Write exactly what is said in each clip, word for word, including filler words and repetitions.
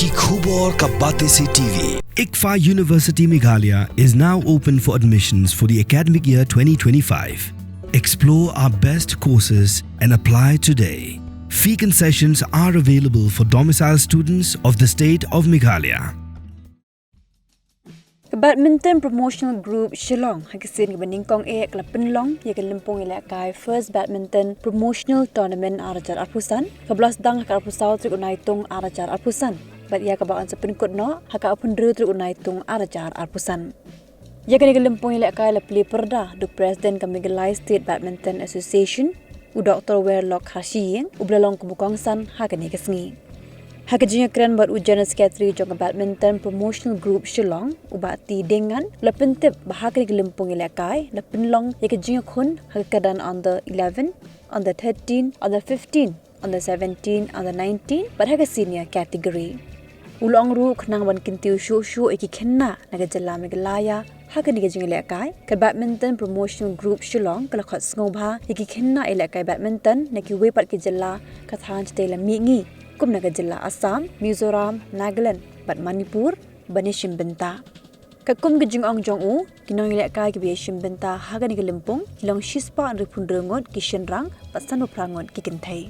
Khubor ka Batesi T V. ICFAI University Meghalaya is now open for admissions for the academic year twenty twenty-five. Explore our best courses and apply today. Fee concessions are available for domicile students of the state of Meghalaya. Ka Badminton Promotional Group Shillong ha ka sien kaba nyngkong eh ka la pynlong ïa ka lympung ïalehkai First Badminton Promotional Tournament ar hajar arphew san, kaba la sdang ha ka arphew saw tarik u Naitung ar hajar arphew san, bad ïa kaba yn sa pynkut noh ha ka arphew hynriew tarik u Naitung ar hajar arphew san. Ïa kane ka lympung ïalehkai la plie pyrda da u President ka Meghalaya State Badminton Association, u Doktor Werlock Kharshiing, uba la long kum u kongsan ha kane ka sngi. Ha ka jingïakren bad u General Secretary jong ka Badminton Promotional Group Shillong, u Bah T Diengngan, la pyntip ba ha kane ka lympung ïalehkai la pynlong ïa ka jingïakhun ha ka kyrdan under eleven, under thirteen, under fifteen, under seventeen, under nineteen, bad ha ka senior category. U la ong ruh khnang ban kyntiew shuh shuh ïa ki khynnah na ka jylla Meghalaya ha kane ka jingïalehkai, ka Badminton Promotional Group Shillong ka la khot sngewbha ïa ki khynnah ïalehkai badminton na kiwei pat ki jylla, ka thaiñ shatei la mihngi, kum na ka jylla Assam, Mizoram, Nagaland bad Manipur, ban ïashim bynta. Katkum ka jingong jong u, ki nongïalehkai kiba ïashim bynta ha kane ka lympung ki long shispah hynriewphew hynriew ngut ki shynrang bad sanphew phra ngut ki kynthei.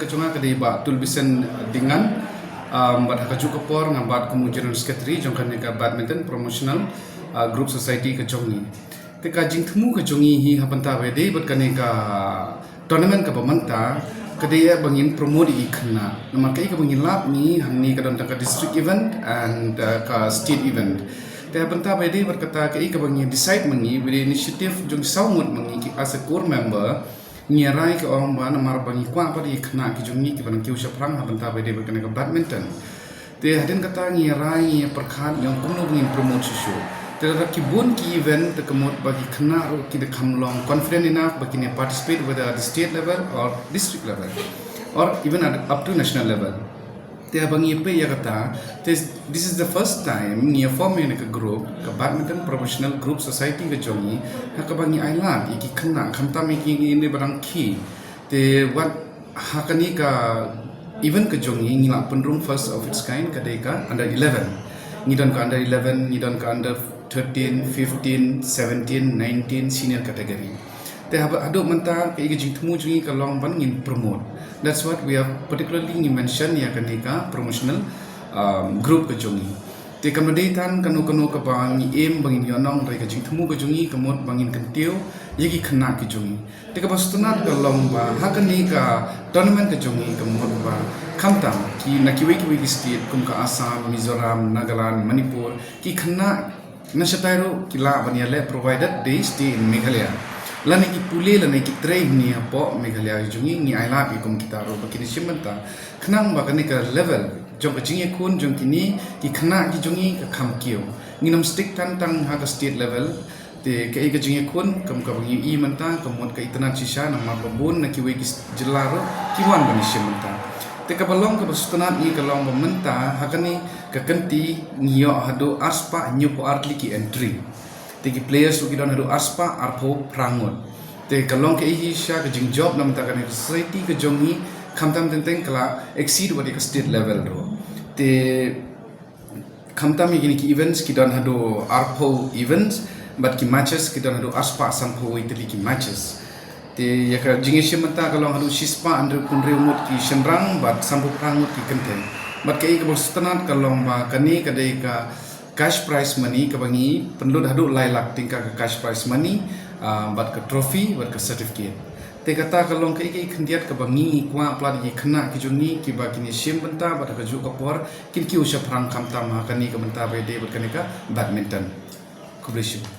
Jong nga ka dei Bah Tulbisen Dingan, um, bad ha kajuh ka por nga bat kum u General Secretary jong kane ka Badminton Promotional, uh, Group Society ka jong ngi. Te ka jingthmu ka jong ngi hi ha bynta ba dei bad kane ka tournament kaba mynta, ka dei ba ngin promote ïa ki khynnah. Namar kaei kaba ngi lap ngi hangne ka don tang ka district event and, uh, ka state event. Te ha bynta ba dei bad kata kaei kaba ngi decide ma ngi, with the initiative jong saw ngut ma ngi ki as a core member, ngi rai ka ong ba namar ba ngi kwah ba ki khynnah ki jong ngi kiba nang kiew shaphrang ha bynta ba dei bad kane ka badminton. Te hadien kata ngi rai ngi pyrkhat ngi ong kumno ba ngin promote shuh shuh. Te lada ki bun ki event te ka mut ba ki khynnah ruh ki da kham long confident enough ba kin participate whether at the state level or district level or even at, up to national level. Te haba ngi peit ïa kata, te this is the first time ngi form ïa ka group, ka Badminton Professional Group Society ka jong ngi, ha kaba ngi ailad ïa ki khynnah khamtam ïa ki ngi ne ba dang khie. Te wat ha kane ka event ka jong ngi ngi la pynrung first of its kind, ka dei ka under eleven. Ngi don ka under eleven, ngi don ka under thirteen, fifteen, seventeen, nineteen, senior category. Te haba haduh mynta kaei ka jingthmu jong ngi ka long ban ngin promote. That's what we have particularly ngi mention ïa kane ka promotional, um, group ka jong ngi. Te kam dei tang kano kano kaba ngi aim ba ngin ïohnong, hynrei ka jingthmu ka jong ngi ka mut ba ngin kyntiew ïa ki khynnah ki jong ngi. Te kaba sngewtynnat ka long ba ha kane ka tournament ka jong ngi ka mut ba khamtam ki na kiwei kiwei ki state kum ka Assam, Mizoram, Nagaland, Manipur, ki khynnah na shatai ruh ki lah ban ïaleh provided they stay in Meghalaya. Lane ki pule lane ki trei hangne hapoh Meghalaya jong ngi, ngi ailad ïa kum kita ruh ba kin shim bynta. Khnang ba kane ka level jong ka jingïakhun jong kine ki khynnah ki jong ngi ka kham kiew. Ngin ym stick tang tang ha ka state level. Te kaei ka jingïakhun kum kaba ngi i mynta ka mut ka itynnad shisha namar ba bun na kiwei ki jylla ruh ki wan ban ïashim bynta. Te kaba long kaba sngewtynnat ngi ka long ba mynta ha kane ka kynti ngi ïoh haduh arspah hynñiewphew ar tylli ki entry. Te ki players ruh ki don haduh arspah arphew phra ngut. Te ka long kaei hi shisha ka jingjop na bynta kane ka society ka jong ngi, khamtam teng teng ka la exceed wat ïa ka state level ruh. Te khamtam ïa kine ki events ki don haduh arphew events, bad ki matches ki don haduh arspah sanphew wei tylli ki matches. Te ïa ka jingïashim bynta ka long haduh shispah hynriewphew hynriew ngut ki shynrang bad sanphew phra ngut ki kynthei. Bad kaei kaba sngewtynnat ka long ba kane ka dei ka cash prize money kaba ngi pynlut haduh lai lak tyngka ka cash prize money, ah, bad ka trophy bad ka certificate. Te kata ka long kaei kaei khyndiat kaba ngi kwah palat ïa ki khynnah ki jong ngi kiba kin ïashim bynta bad ha kajuh ka por kin kiew shaphrang khamtam ha kane ka bynta ba dei bad kane ka badminton. Khublei shibun.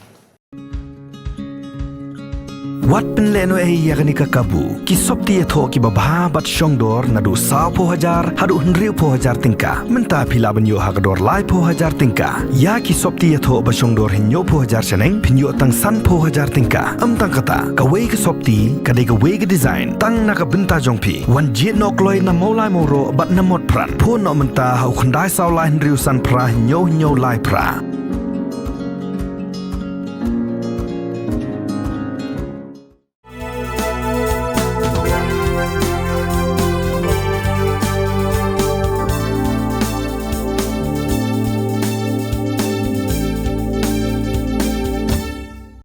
Wat pynlehnohei ïa kane ka kabu. Ki sopti ïathoh kiba bha bad shongdor naduh sawphew hajar haduh hynriewphew hajar tyngka. Mynta phi lah ban ïoh ha ka dor laiphew hajar tyngka. Ïa ki sopti ïathoh ba shongdor hynñiewphew hajar shaneng phin ïoh tang sanphew hajar tyngka. Ym tang kata, kawei ka sopti ka dei kawei ka design tang na ka bynta jong phi. Wan jied noh kloi na Mawlai Mawroh bad na Motphran. Phone noh mynta ha u khyndai saw lai hynriew san phra hynñiew hynñiew lai phra.